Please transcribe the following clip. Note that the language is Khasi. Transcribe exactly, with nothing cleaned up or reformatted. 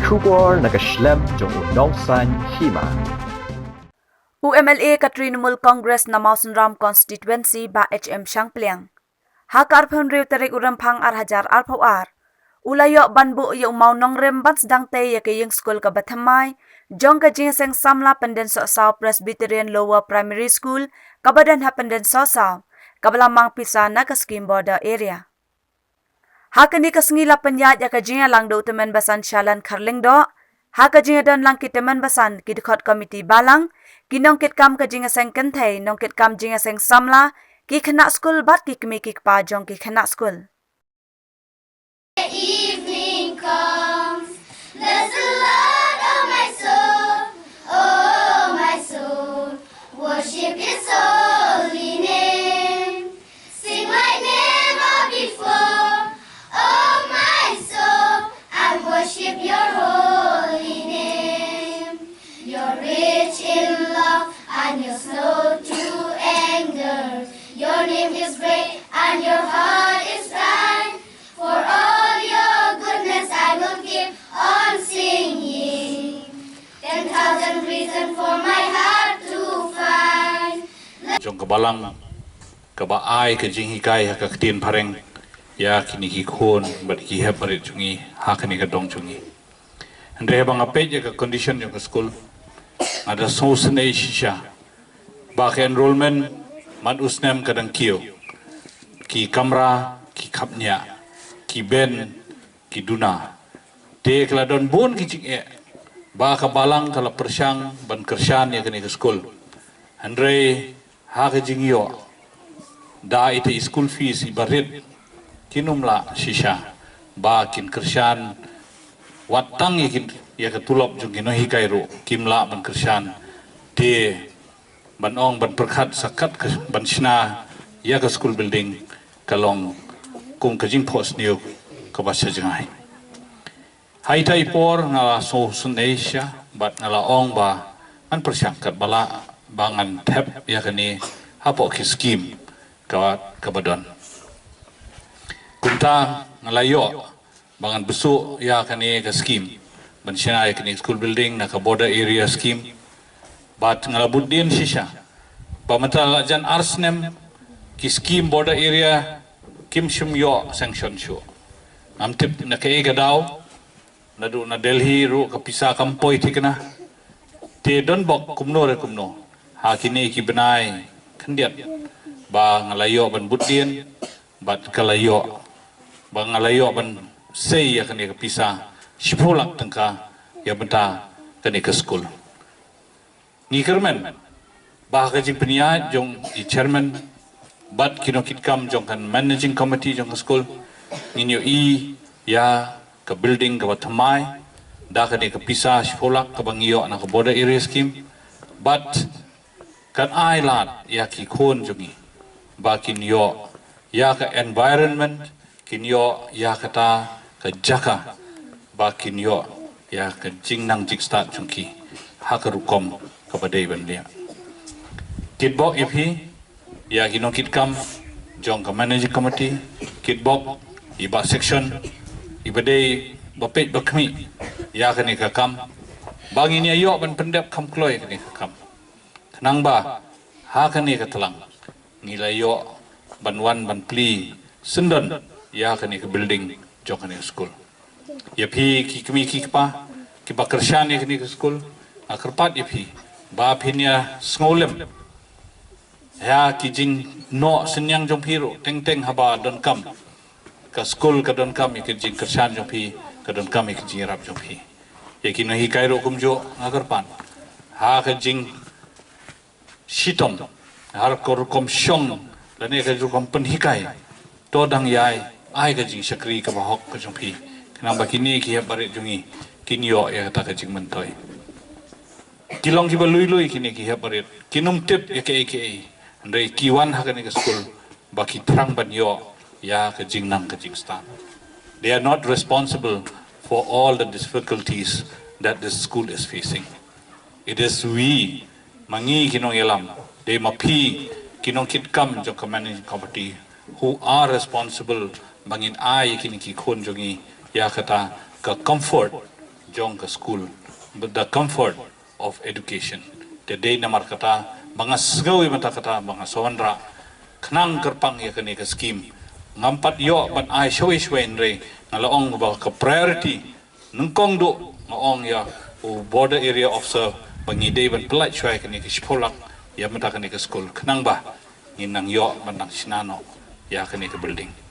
Khubor na ka shlem jong u nongsan hima. U M L A ka Trinamool Congress na Mawsynram Constituency, Bah H M Shangpliang, ha ka arphew hynriew tarik u Rymphang ar hajar arphew ar, u la ïoh ban buh ïa u mawnongrim ban sdang tei ïa ka ïing skul kaba thymmai jong ka Jingïaseng Samla Pyndensohsaw Presbyterian Lower Primary School, kaba don ha Pyndensohsaw, kaba la mang pisa na ka skim Border Area. Ha kane ka sngi la pynïaid ïa ka jingïalang da u tymmen basan Shalan Kharlyngdoh, ha ka jingïadon lang ki tymmen basan, ki dkhot komiti balang, ki nongkitkam ka Jingïaseng Kynthei, nongkitkam Jingïaseng Samla, ki khynnah skul bad ki kmie ki kpa jong ki khynnah skul. Evening comes. Bless the Lord, oh my soul, oh my soul. Worship his holy name. Sing like never before, oh my soul, I worship your holy name. You're rich in love and you're slow to anger. Your name is great and your heart is kind. For all your goodness I will keep on singing. Ten thousand reasons for my heart to find. Jong ka balang kaba ai ka jinghikai ha ka ktien phareng ïa kine ki khun bad ki hep barit jong ngi ha kane ka dong jong ngi. Hynrei haba nga peit ïa ka condition jong ka skul, nga da sngewsynei shisha ba ka enrollment man u snem ka dang kiew, ki kamra ki khapngiah, ki bench ki duna. Te ka la don bun ki jingeh ba ka balang ka la pyrshang ban kyrshan ïa kane ka skul. Hynrei ha ka jingïoh da ita i school fees iba rit, kim lah shisha ba kin kyrshan wat tang ïa ki, ïa ka tulop jong ki nonghikai ruh kim lah ban kyrshan. Te ban ong ban pyrkhat sa kat ka, ban shna ïa ka school building ka long kum ka jingphohsniew kaba sha jngai. Ha ita i por nga la sngewsynei shisha bad nga la ong ba ngan pyrshang katba lah ba ngan thep ïa kane hapoh ki skim kaba, kaba don. Kumta nga la ïoh ba ngan bsuh ïa kane ka skim ban shna ïa kane school building na ka Border Area Scheme. Bad nga la bud dien shisha ba mynta la jan ar snem ki skim Border Area kim shym ïoh sanction shuh. Ngam tip na kaei ka daw, naduh na Delhi ruh ka pisa kam poi thikna. Te don bok kumno re kumno ha kine ki bnai khyndiat ba nga la ïoh ban bud dien bad ka la ïoh, ba nga la ïoh ban sei ïa kane ka pisa shiphew lak tyngka ïa bynta kane ka skul. Ngi kyrmen ba ha ka jingpynïaid jong i chairman bad ki nongkitkam jong ka managing committee jong ka skul, ngin ïohi ïa ka building kaba thymmai da kane ka pisa shiphew lak kaba ngi ïoh na ka Border Area Scheme. Bad kan ai lad ïa ki khun jong ngi ba kin ïoh ïa ka environment, kin ïoh ïa kata ka jaka ba kin ïoh ïa ka jingnang jingstad jong ki ha ka rukom kaba dei ban leh. Kitbok ïa phi ïa ki nongkitkam jong ka managing committee, kitbok i bah section iba dei ba peit ba khmih ïa kane ka kam ba ngin ïa ïoh ban pyndep kham kloi kane ka kam. Khnang ba ha kane ka tlang ngi la ïoh ban wan ban plie syndon ïa kane ka building jong kane ka skul. Ïa phi ki kmie ki kpa kiba kyrshan ïa kane ka skul, nga kyrpad ïa phi ba phin ïa sngewlem ïa ki jingnoh synñiang jong phi ruh teng teng haba donkam ka skul, ka donkam ïa ki jingkyrshan jong phi, ka donkam ïa ki jingïarap jong phi. Ïa ki nonghikai ruh kumjuh, nga kyrpad ha ka jing shitom, ha ka rukom shong lane ka rukom pynhikai, to dang ïai ai ka jingshakri kaba hok ka jong phi, khnang ba kine ki hep barit jong ngi kin ïoh ïa kata ka jingmyntoi. Ki long kiba lui lui kine ki hep barit, kin ym tip ïa kaei kaei, hynrei ki wan ha kane ka skul ba ki thrang ban ïoh ïa ka jingnang ka jingstad. They are not responsible for all the difficulties that this school is facing. It is we, ma ngi ki nongïalam, dei ma phi ki nongkitkam jong ka managing committee, who are responsible ba ngin ai ïa kine ki khun jong ngi ïa kata ka comfort jong ka school, with the comfort of education. Te dei namar kata ba nga sngew ïa mynta kata ba nga sa wanrah khnang kyrpang ïa kane ka scheme. Ngam pat ïoh ban ai shawei shawei, hynrei nga la ong ba ka priority nyngkong duh nga ong ïa u border area officer ba ngi dei ban pyllait shwa ïa kane ka shiphew lak ïa mynta kane ka school khnang ba ngin nang ïoh ban nang shna noh ïa kane ka building.